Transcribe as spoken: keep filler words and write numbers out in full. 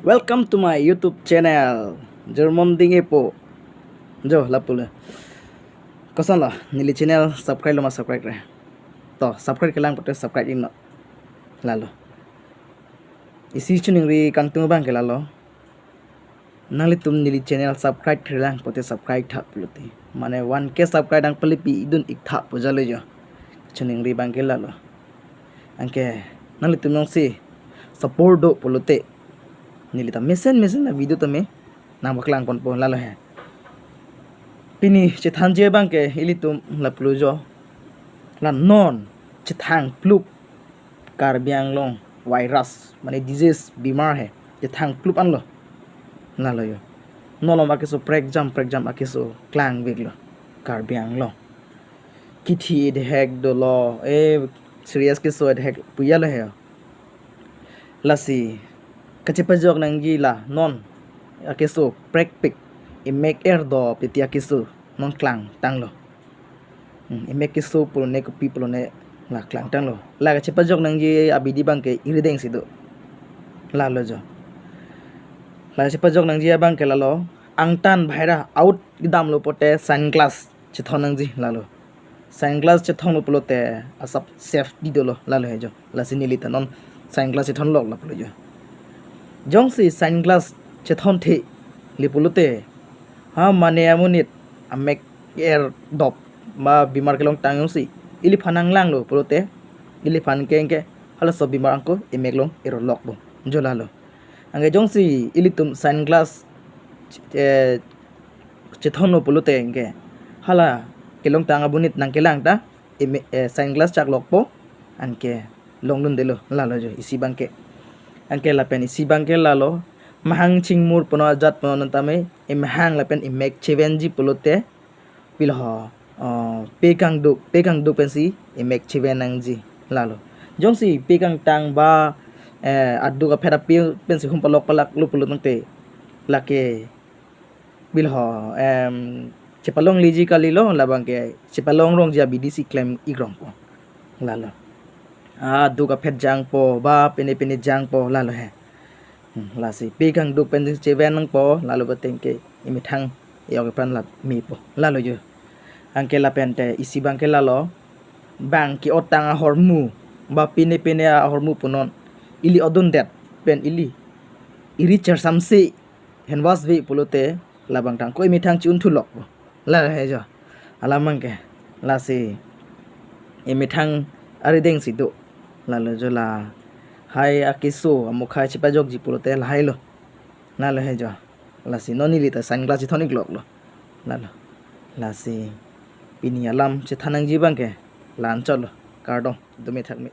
Welcome to my YouTube channel. Jormon ding epo. Jo, lapulo. Koson lo, neli channel subscribe lo ma subscribe re. To, subscribe kelang pote subscribe iknon. Lalo. Isi chiningri kangtung abang ke lalo. Nanglitum neli channel subscribe kelang pote subscribe tha pulote. Mane one K subscribe nangpalepi idun ik tha pu jalo jo. Chiningri abang ke lalo. Anke nanglitum jongsi support do pulote, neli ta mesen mesen a-video tame nangpaklang ponpo lalo he. Pini chethanji abang ke ilitum lapulo jo. La non chethang plup Karbi Anglong virus, mane disease, bimar he, chethang plup anlo. Lalo jo. Non malom akeso prekjam prekjam akeso klangveklo Karbi Anglong. Kithi idhek dolo, eh, serious keso idhek pu jalo he. Lasi kachepajok nangji la non akeso prekpik, emek erdop titi akeso non klangtanglo. Hmm, emek keso pulone kopi pulone la klangtanglo. La kachepajok nangji abidi abang ke irideng si do. Lalo jo. La kachepajok nangji abang ke lalo, angtan bahira out kedamlo pote sunglass chethon nangji lalo. Sunglass chethonlo pulote asap safety dolo lalo he jo. Lasi neli ta non sunglass chethonlok lapulo jo. Jongsi sunglass chethonthe le pulote, ha mane amonit amek erdop ma bimar kelongtang jongsi iliphan nanglanglo pulote, iliphan ke anke halaso bimar anke emek along erolokpo. Jo lalo. Anke jongsi ilitum sunglass, eh, chethonlo pulote anke hala kelongtang amonit nangkelang ta eme-, eh, sunglass chaklokpo, anke longdundelo lalo jo isi abang ke. Anke lapen isi abang ke lalo, mahang chingmur punon ajat punon tame emahang lapen emek chevenji pulote pilo ho, oh, pe kangduk, pe kangduk pensi emek cheven nangji lalo. Jongsi pe kangtang ba, eh, aduk aphet ape pensi hum palok palaklo pulo tangte lake pilo ho, em, chepalongleji kalilo, labang ke chepalongrongji abidi si klem ikrongpo lalo. Aduk aphet jangpo ba pine pine jangpo lalo he. Hmm, lasi pe kangduk pen cheven nangpo lalo bateng ke emethang yok epran lap mepo lalo jo. Anke lapen te isi abang ke lalo, bang ke-otang ahormu ba pine pine ahormu punon ili odundet pen ili iri chersamse hand wash ve pulote labang tang ko emethang chi-un thulokpo lalo he jo. Alam abang ke lasi emethang arideng si do lalo jo. Lahai akeso amokha chepajokji pulote lahailo lalo he jo. Lasi non neli ta sunglass chethon ikloklo lalo. Lasi pini alam chethan nangji abang ke la-anchotlo. Kardom, dome thakme.